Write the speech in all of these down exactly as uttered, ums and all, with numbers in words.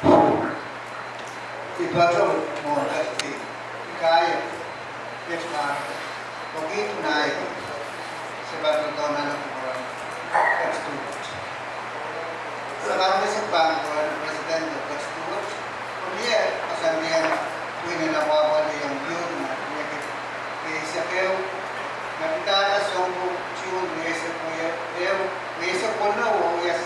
I patohwan mwohn ketiket, I kahier, pet ka, pwe kihda naik, se patohwan ale kupwuren ketiket. Se pahn kihsang pahn kupwuren president ketiket. Kumie, koasoandi en pwihn en apwahpwalih ong youth me riekid rieisek ehu, me pidada sounpwong June rieisek ehu, rieisek weneu, oh yes,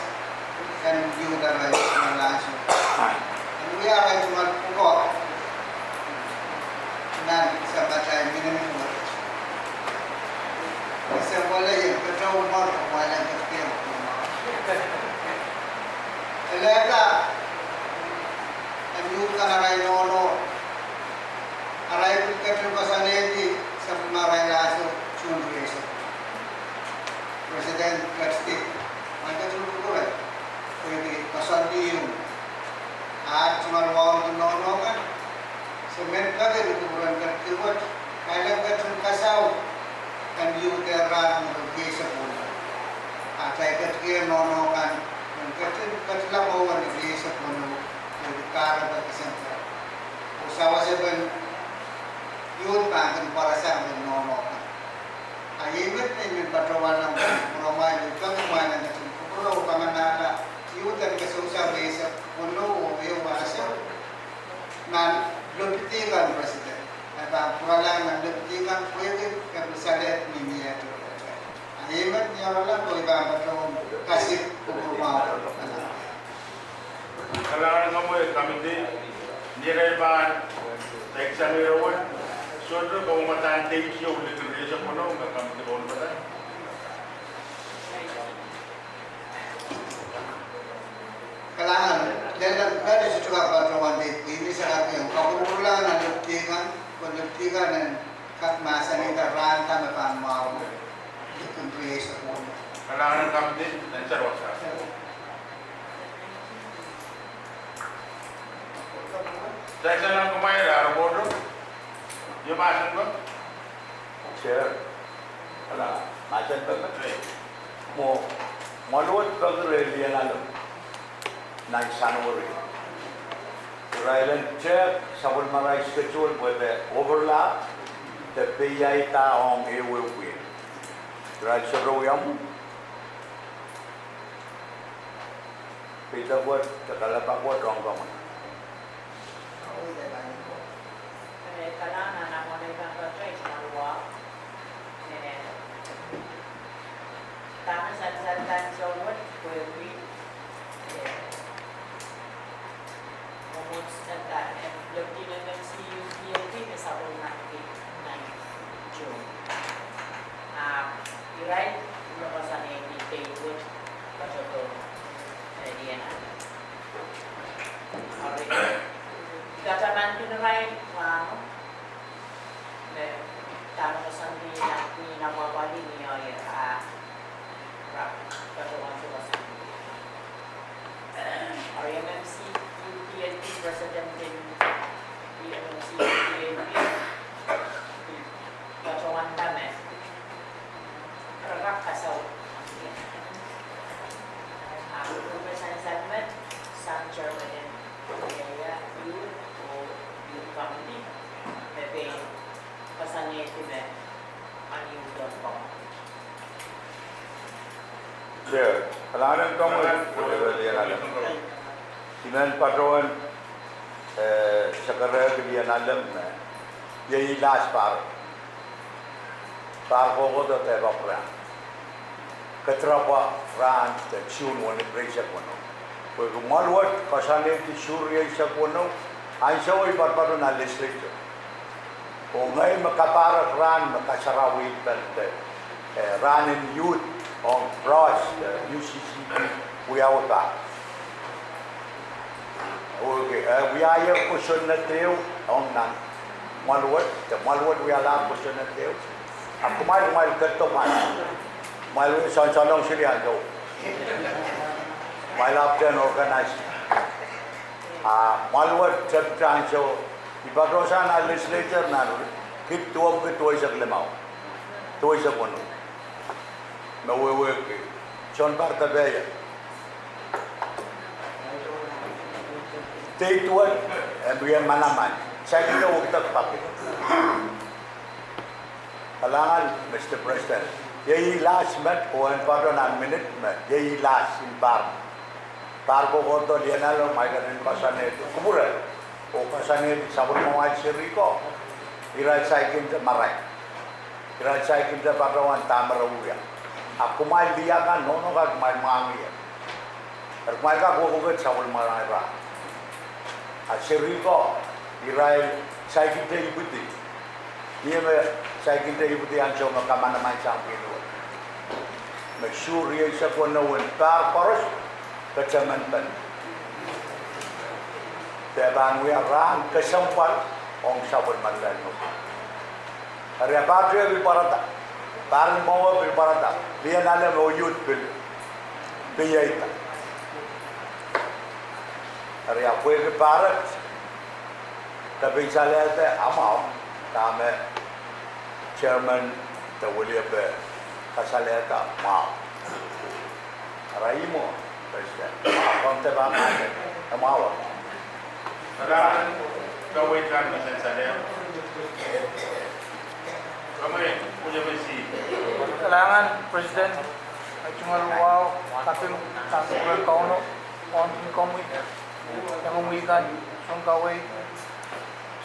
en youth arail mahsen. En wia arail tungoal pwukoa nan samatail minimum wage. Ese wale ien ketohwan mwar, wale ketohwan mwar. Elehda en youth kan arail nohno, arail pil ketin koasoanehdi sapwellimarail ahnsou June rieisek. President ketiket, ma ketin kupwure, pwehki koasoandi ieu, a tungoal wauneki nohno kan, se men peki ni kupwuren ketiket wet, kaidehn ketin kasau en youth ehu rahn me rieisek weneu. Atail ketiket nohno kan, men ketin ketila mwowe ni rieisek weneu, pwehki kahrepe December. Oh sawasepen youth pahn kin pwarasang me nohno kan. A iei met me I men patohwan ong kumwail, I peki kumwail en ketin kupwure oh kamanahla youth en kesempwal rieisek weneu oh ehu ahnsou nan lopidi kan president. E pahn pwuralahng nan lopidi kan pwehki kepil salehd mihmi ehu. A iei met me I oaralahng, oh I pahn patohwan kasik kupwur mwahu. Kalahngan en komwi committee, ni irail pahn teksang ire wet, sohte komwi me pahn teksang ieu likin rieisek weneu me committee pahn pahn. Kalahngan, lel nan pali sohte kak patohwan de, pwe I men sarawi ong kapwurpwurlahng nan lopidi kan, pwe lopidi kan en kak mahsanihda rahn da me pahn mwahu likin rieisek weneu. Kalahngan en committee, nan sarawak sa. Jackson, nan kumwail ar pwohto, ieu mahsen ko? Chair, ala, mahsen peki. Mwo, mwoaluwet peki re lien alem nan January. Irail en tehk sapwellimarail schedule pwe de overlap, de peiaida ong ehuehu pwihn. Irail sohte wia mwo. Peidek wet, de kalelapak wet ong komwi. Mwomwohdiso, eh, Lieutenant M C U P L P me sapwellimahki nan June. Ah, irail me koasoanehdi date wet patohdo, eh, lien alem. Eri, I katamankin irail rahno me dahme koasoandi nan, ni apwahpwalih ni oahier, ah, ira patohwan koasoandi. Eri M M C U P L P president en M M C U P L P, patohwan dahme, ira kak kasau. Ah, me sansal me sang chairman en, eh, youth oh youth committee, me pein koasoanehdi me Chair, kalahngan en komwi, I men patohwan, eh, sekerehki lien alem me, iei last pahr, pahr kohkohdo de pahpa rahn. Kedirepwa rahn de June weneu, rieisek weneu. Pwehki mwoaluwet koasoanehdi June rieisek weneu, ansou I poaropato nan legislature. Oh ngehi me kapahrek rahn me kasarawi pahn de, eh, rahn en youth ong Ross, eh, U C C P, wiawi pahn. Okay, eh, wiahier kosonned ehu ong nan mwoaluwet, de mwoaluwet wialahr kosonned ehu. Ahpw kumwail, kumwail ketido mwail. Kumwail soansoanehng seri ansou. Kumwail ahpwtehn organize. Ah, mwoaluwet tepda ansou, I patohsang nan legislature nan kid duwepwiki duweisek limau, duweisek weneu. Me wehwehki, sounpar depe ia. State wet, eh, mie manaman. Saikinte wekidek paki. Kalahngan, Mister President. Iei last met, oh en patohwan minit me, iei last en pahr. Pahr kohkohdo lien ale, ma I kin koasoanehdi kupwure. Oh koasoanehdi sapwellimamwail seri ko. Irail saikinte marain. Irail saikinte patohwan dahme re wia. A kumwail lih akan, nohno kan kumwail mwahngih ie. Eri kumwail kak wekpene sapwellimarail. A seri ko, irail saikinte ipwidi. Mie me saikinte ipwidi ansou me kamanaman sang pil wet. Me sure iei sekwen ewen pahr koaros, ketemen pen. De pahn wia rahn kesempwal, ong sapwellimatail me. Eri a pahr teieu pil pwarada. Pahr en mwowe pil pwarada. Lien ale me oh youth pil. Pil iei da. Eri a pwehki pahr et. Ke pil salehda amwahu. Dahme chairman de weliepe kasalehda mwahu. Eri ih mwo, President. Komw de pahn mahsen, e mwahu. Kalahngan, kaweid kan me sen salehda. Komwi, William C. Kalahngan, President. Ahi tungoal wahu, kaping sang kupwuren Kauno, ong komwi, ong komwi kan, soun kaweid,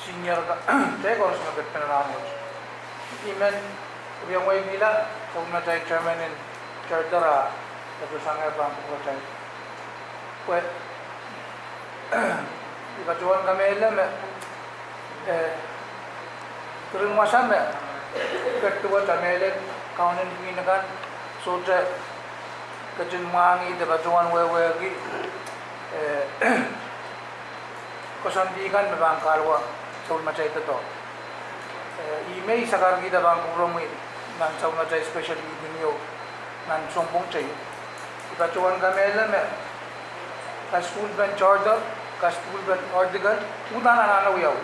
senior ka, de koaros me ket pen rahnwet. I men, I pil weikihla, sapwellimatail chairman en charter a, e pil sang pahn kupwuratail. Pwe, I patohwan kamehlele me, eh, diren wasa me, ket duwehte mehlel, kaunen pwihn akan, sohte, ketin mwahngih de patohwan wehwehki, eh, koasoandi kan me pahn kahluwa sapwellimatail doadoahk. Eh, ih me I sakarkihda pahn kupwuromwi nan sapwellimatail special meeting ieu nan sounpwong teio. I patohwan kamehlele me, kasukuhlpen charter, kasukuhlpen article, uhdahn anahne wiawi.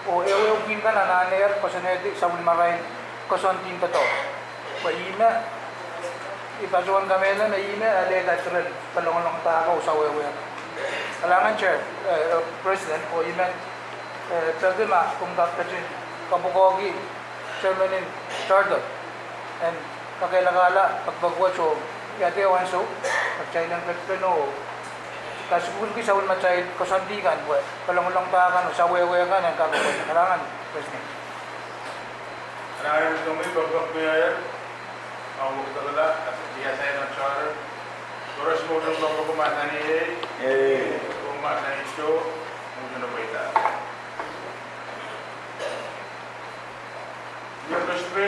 Oh ehuehu pwihn kan anahnehr koasoanehdi sapwellimarail koasoandi doadoahk. Pwe ih me, I patohwan kamehlele me ih me alehda diren, palongolong pahko oh sawehwe. Kalahngan Chair, eh, eh, President, oh I men, eh, peki ma komw kak ketin, kapwukoahki, chairman en charter, en kakehlakahla, pekipek wet oh, ia de ansou, kitail en ketin oh, kasukuhlki sapwellimatail koasoandi kan pwe, palongolong pahkan oh sawehwe kan en kak, kalahngan, President. Kalahngan komwi, pekipek me iei, a wekidekla, a, ia saina charter. Koaros me utung pekipek mahsanih, eh, oh mahsanih soh, utung pweida. Ia kospe,